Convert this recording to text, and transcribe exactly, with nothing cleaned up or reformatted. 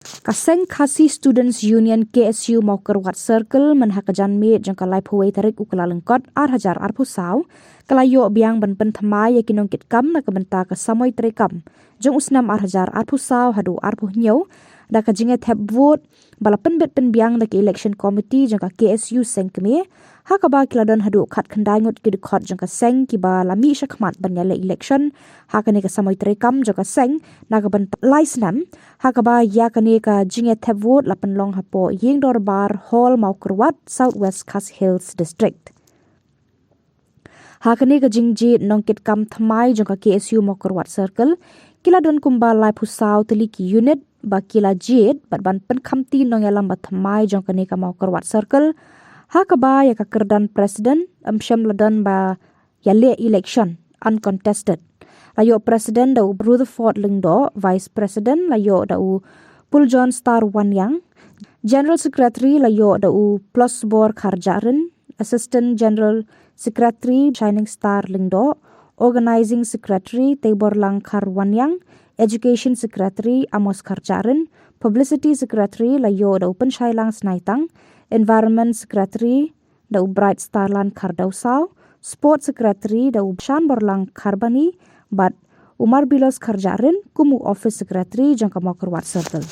Ka Seng Khasi Students Union K S U Mawkyrwat Circle, myn ha ka janmiet jong ka laiphew wei tarik u Kyllalyngkot ar hajar arphew saw, ka la ïoh biang ban pynthymmai ïa ki nongkitkam na ka bynta ka samoi treikam jong u snem ar hajar arphew saw haduh arphew hynñiew, da ka jingïathep vote ba la pynbit pynbiang da ka election committee jong ka K S U Sengkmie, ha kaba ki la don haduh khatkhyndai ngut ki dkhot jong ka seng kiba la mih shakhmat ban ïaleh election ha kane ka samoi treikam jong ka seng na ka bynta lai snem, ha kaba ïa kane ka jingïathep vote la pynlong hapoh Ïing Dorbar Hall, Mawkyrwat, South West Khasi Hills District. Ha kane ka jingjied nongkitkam thymmai jong ka K S U Mawkyrwat Circle, ki la don kumba laiphew saw tylli ki unit ba ki la jied bad ban pynkhamti nongïalam ba thymmai jong kane ka Mawkyrwat Circle, ha kaba ïa ka kyrdan president ym shym la don ba ïaleh election, uncontested. La ïoh president da u Rutherford Lyngdoh, vice president la ïoh da u Puljohn Star Wanïang, general secretary la ïoh da u Ploshbor Kharjahrin, assistant general secretary Shining Star Lyngdoh, organizing secretary Teiborlang Kharwanïang, education secretary Amos Kharjahrin, publicity secretary la ïoh da u Pynshailang Snaitang, environment secretary da u Bright Starland Khardewsaw, sport secretary da u Shanborlang Kharbani, bad u Marbilos Kharjahrin kum u office secretary jong ka Mawkyrwat Circle.